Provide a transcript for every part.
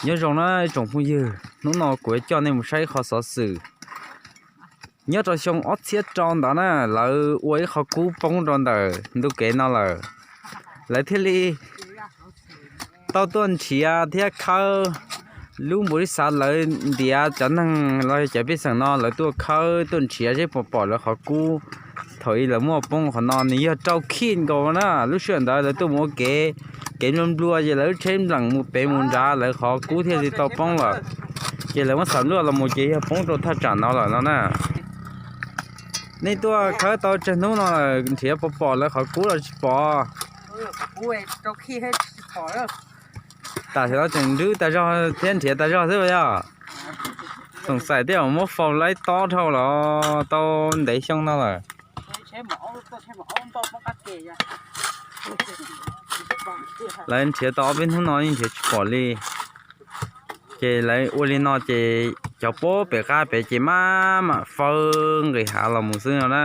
Nyob zoo na ib tsoom phooj ywg, hnub no kuv yuav coj nej mus saib ib qho xov xwm. Nyob rau xyoo ob txhiab rau ntawd na, lawv ua ib qho kub poob rau ntawm ntu kev no lawm. Lawv thiaj li tau tuaj nrhiav thiab khawb, lub npus lis xav lawv ntiav cov neeg los yog cov pej xeem no lawv tuaj khawb tuaj nrhiav seb puas pom lawv qhov kub. Thaum ub lawv muab poob qhov no nws yog rau khij nkaus na, lub sij hawm ntawd lawv tuaj mus ua kev, kev nplua nplua ces lawv lub tsheb npleem mus pem mus nrad lawv qhov kub thiaj li tau poob lawm. Ces lawv muab xam luaj los mus ces yog poob rau thaj tsam no lawm no na. Nej tuaj khawb tau tsawg hnub no lawm, nrhiav puas pom lawv qhov kub los tsis pom? Tam sim no tseem nrwb tas zog thiab nrhiav tas zog xwb yog. Xoom xaim tej zaum muab faus laib tob dhau los tau ntev xyoo no lawm. Lawv nrhiav tau ob peb hnub no yeej nrhiav tsis pom li. Ces lawv ua li no ces cov puag pem qab pem ces maj mam fawb nqis hav los mus xwb no na.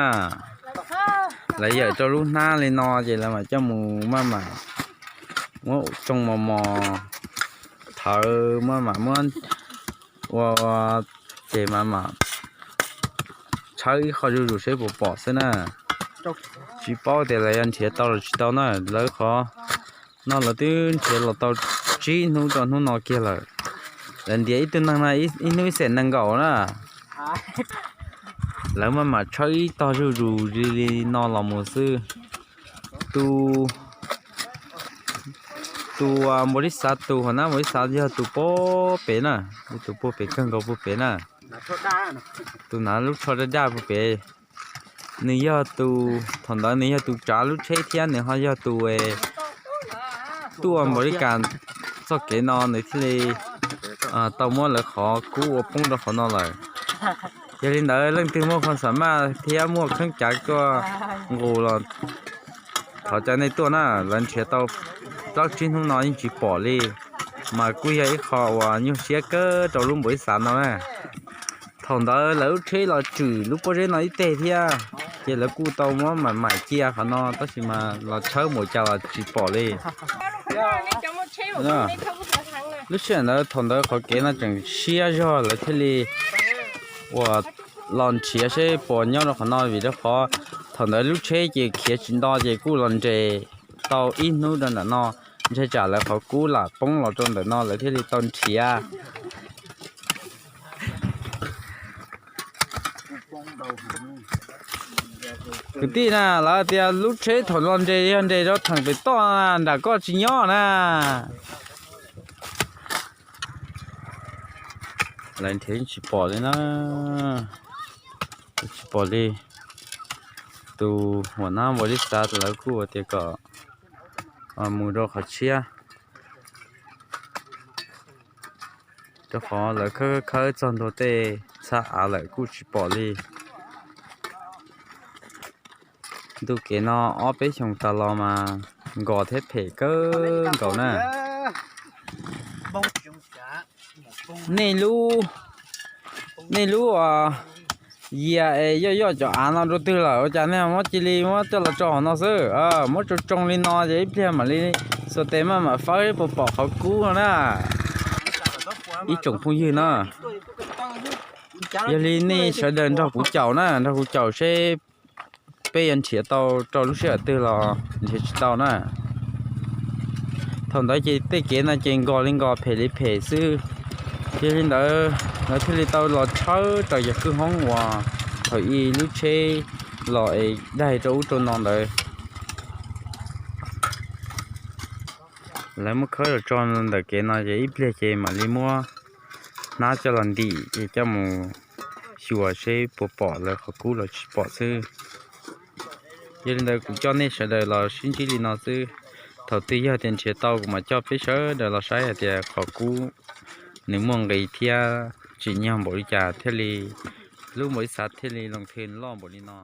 Lawv yawm rau lub hnab li no ces lawv mam coj mus maj mam muab tsoo mos mos, thawv maj mam muab ua, ces maj mam tshawb ib qho zuj zus seb puas pom xwb na. Tsis paub tias lawv yuav nrhiav tau los tsis tau na. Lawv qhov no lawv twb nrhiav los tau tsib hnub rau hnub no kiag lawm. Lawv ntiav ib tug neeg no ib hnub ib xees nees nkaum na. Lawv maj mam tshawb ib tog zuj zus li li no los mus xwb. Tus, tus npau lis xav tus hauv nab npau lis xav yog tus puag pem na, tus puag pem kawg nkaus puag pem na. Tus nav lub tsho daj daj puag pem. Nws yog tus, thaum ntawd nws yog tus tsav lub tsheb thiab nws ho yog tus tuaj npaum li cas txoj kev no nws thiaj li tau muab lawv qhov kub ua poob rau qhov no lawm. Yog li ntawd leej twg muaj qhov xam maj thiab muaj kheeb cav tuaj nqus los thov caw nej tuaj na. Lawv nrhiav tau plaub tsib hnub no yeej tsis pom li, mas kuj yog ib qho uas nyuaj siab kawg rau lub npaum ib xav no na. Thaum ntawd lawv lub tsheb los tswm lub pob zeb no ib teg thiab, ces lawv kuj tau muab mam mam cia qhov no tab sis mas los tshawb npaum cas los tsis pom li. Lub sij hawm ntawd thaum ntawd qhov kev no tseem siab zog lawv thiaj li uas los nrhiav seb puas nyob rau qhov no vim rau qhov thaum ntawd lub tsheb ces khiav tsis nto ces kuj los nres tau ib hnub rau ntawm no, ntshe tsam lawv qhov kub lam poob los rau ntawm no lawv thiaj li tau nrhiav. Kwv tij na, lawv tias lub tsheb thaum los nres yog nres rau theem pem toj na, nram koj tsis nyob na. Lawv nrhiav tsis pom li na, tsis pom li. Tus hua nab npau lis xav lawv kuj ua tias kom mus rau qhov tshiab, rau qhov lawv khawb khawb txog ntua tej txha av lawm kuj tsis pom li. Ntu kev no ob peb xyoos tas los mas nkos thiab phem kawg nkaus na. Nej lub, nej lub yias es yoj yoj cov av no rau twg lawm ua cas nej muab cia li muab coj los tso hauv no xwb? Muab tsoo tsoo li no ces ib pliag mam li xuas tes maj mam fawb puas pom qhov kub no na. Ib tsoom phooj ywg na, yog li nej sawv daws nrog kuv caum na, nrog kuv caum seb peb yuav nrhiav tau rau lub sij hawm twg los nrhiav tsis tau na. Thaum ntawd ces tej kev no ces nkos li nkos phem li phem xwb. Yog li ntawd lawv thiaj li tau los tshawb raws cov kwj hoob uas thaum ub lub tsheb los es daig rau ub rau no ntawd. Lawv muab khawb los tso ntawm kev no ces ib pliag ces mam li muab hnab coj los ntim es coj mus xyuas seb puas pom lawv qhov kub los tsis pom xwb. Yog li ntawd kuv coj nej sawv daws los sib ntsib li no xwb. Thaum twg yog tias nrhiav tau kuv mam coj peb sawv daws los saib hais tias qhov kub nws muaj nqis thiab tsim nyog npaum li cas thiaj li lub npau lis xav thiaj li loo thw loj npaum li no.